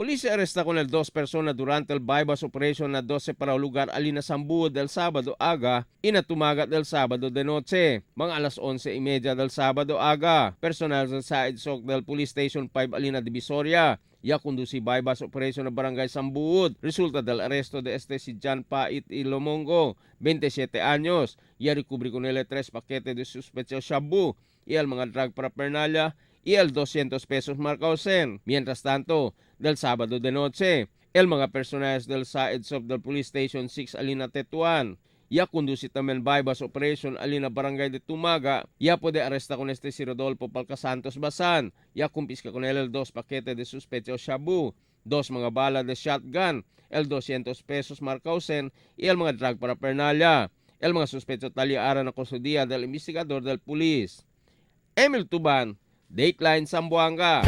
Policía arresta con el dos personas durante el buy-bust operation na 12 para lugar alina Sambuod del Sabado aga y na Tumagat del Sabado de noche. Mga alas 11:30 del Sabado aga. Personal sa Said Sok del Police Station 5 alina Divisoria. Ya conduci buy-bust operation na Barangay Sambuod. Resulta del arresto de este si John Pait Ilomongo, 27 años. Ya recubri con él tres paquetes de sospechoso shabu y el mga drug paraphernalia y el 200 pesos marcausen. Mientras tanto, del Sabado de noche, el mga personajes del Said Sob del Police Station 6 Alina Tetuan. Ya conduce también buy-bust operation alina Barangay de Tumaga. Ya puede arresta con este si Rodolfo Palcasantos Basan. Ya kumpiska con él el dos paquete de sospechoso shabu, dos mga bala de shotgun, el 200 pesos marcausen y el mga drug paraphernalia. El mga sospecho talia na kustodia del investigador del pulis. Emil Tuban, Dateline Zamboanga.